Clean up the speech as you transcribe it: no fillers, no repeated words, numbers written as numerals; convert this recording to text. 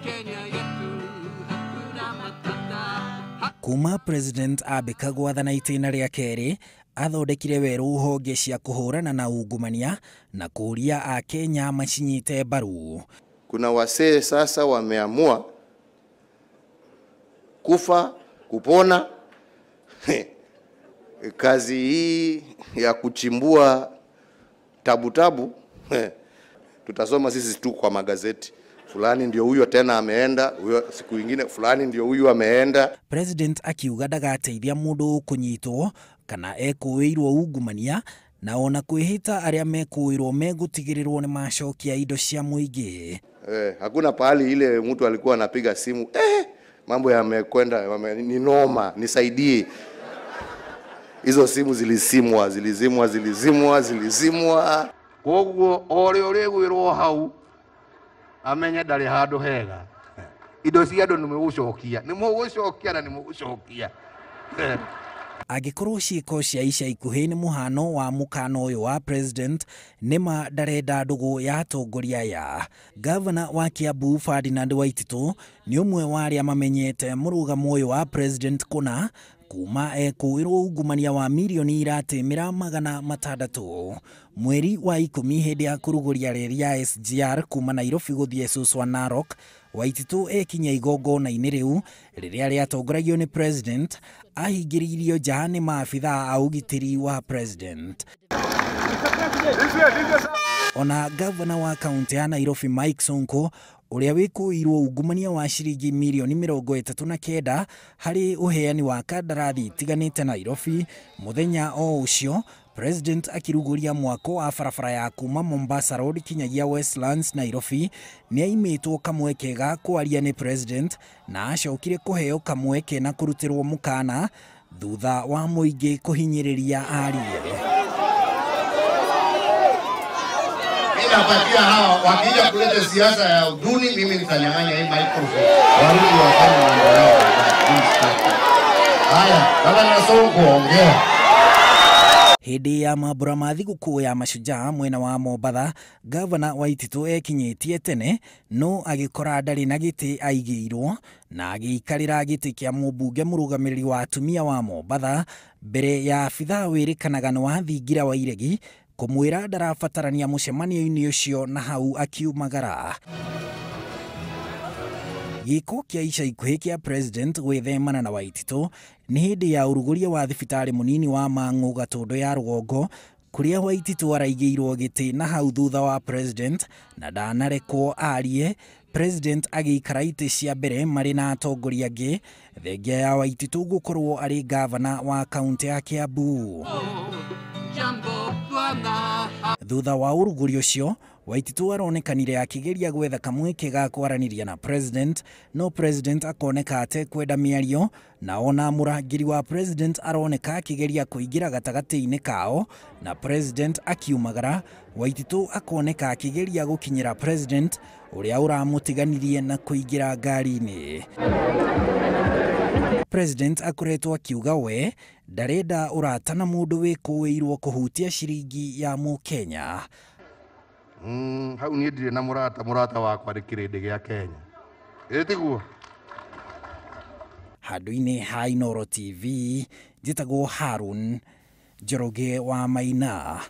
Kenya yetu hakuna matata. Kuma President ambĩka gwathana itĩna rĩa kerĩ, athondekire werũ honge cia kũhũrana na ungumania na kũũria Akenya macinyite mbaru. Kuna wasee sasa wameamua kufa kupona. Kazi hii ya kuchimbua tabu tabu tutasoma sisi tu kwa magazeti. Fulani ndio huyo tena ameenda, huyo siku nyingine fulani ndio huyu ameenda. President akiuga ndagateithia mundu kunyitwo kana ekuĩirwo ungumania na ona kwĩhĩta arĩa mekũĩrwo megũtigĩrĩrwo nĩ macokia indo cia mũingĩ. Hakuna pahali ile mtu alikuwa anapiga simu, mambo yamekwenda, ni noma, nisaidie. Hizo simu zilizimwa, zilizimwa, zilizimwa, zilizimwa. Koguo ore ore gwirwo hau amenye ndari handu hega. Indo cia andu nimũgũcokia, nimũgũcokia na nimũgũcokia. Angĩkorwo ciĩko cia ica ikuhĩ nĩ mũhano wa mũkano ũyũ wa President, nĩma ndarenda ndũgũ ya atongoria aya. Gavana wa Kiambu Ferdinand Waititu nĩ ũmwe wa arĩa mamenyete mũrũgamo ũyũ wa President kũna kuma ekũĩrwo ungumania wa mirioni iratĩmĩra 600 mweri wa 10 hĩndĩ ya kũrugũria reri ya SGR kuma Nairobi gũthiĩ Suswa Narok. Waititu ekinya igongona-inĩ rĩu rĩrĩa rĩatongoragio nĩ President, ahingĩrĩirio nja nĩ maabithaa a ũgitĩri wa President. Ona gavana wa kaunti ya Nairobi Mike Sonko ũrĩa wĩkũĩirwo ungumania wa ciringi mirioni 39 harĩ ũheani wa kandarathi itiganĩte Nairobi, mũthenya o ũcio President akirugũria mwako wa barabara ya kuma Mombasa Road kinyagia Westlands Nairobi nĩaimĩtwo kamweke ga kwaria nĩ President na acokire kũheo kamweke na kũrutĩrwo mũkana thutha wa mũingĩ kũhinyĩrĩria arie. Napatia hawa wakija kuleta siasa ya uduni, mimi nitanyang'anya hii microphone. Warudi wafanye mambo yao. Haya, baba na Sonko ongea. Hĩndĩ ya mambura ma thigũkũ ya mashujaa mwena wa Mombatha, Gavana Waititu ekinyĩtie tene no agĩkora ndarĩ na gĩtĩ aigĩirwo na agĩikarĩra gĩtĩ kĩa mũmbunge mũrũgamĩrĩri wa atumia wa Mombatha mbere ya abithaa wĩrĩkanaga nĩ wa thingira wa iregi kũmwĩra ndarabatarania mũcemanio-inĩ ũcio na hau akiumagara. Gĩko kĩa ica ikuhĩ kĩa President gwĩthemana na Waititu nĩ hĩndĩ ya ũrugũria wa thibitarĩ mũnini wa Mang'u Gatũndũ ya rũgongo kũrĩa Waititu araigĩirwo gĩtĩ na hau thutha wa President na ndanarekwo arie. President agĩikara itĩ cia mbere marĩ na atongoria angĩ thengia ya Waititu gũkorwo arĩ gavana wa kaunti ya Kiambu. Thutha wa ũrugũri ũcio, Waititu aronekanire akĩgeria gwetha kamweke ga kwaranĩria na President, no President akoneka atekwenda mĩario na ona mũrangĩri wa President aroneka akĩgeria kũingĩra gatagatĩ-inĩ kao na President akiumagara. Waititu akoneka akĩgeria gũkinyĩra President ũrĩa ũramũtiganirie na kũingĩra ngari-inĩ. President akoretwo akiuga we ndarenda ũrata na mũndũ wĩkũĩirwo kũhutia ciringi ya mũkenya. Hau niĩ ndirĩ na mũrata, mũrata wakwa nĩ kĩrĩndĩ gĩa Kenya. Ĩ tiguo? Handũ-inĩ ha Inooro TV, njĩtagwo Harun Njoroge wa Maina.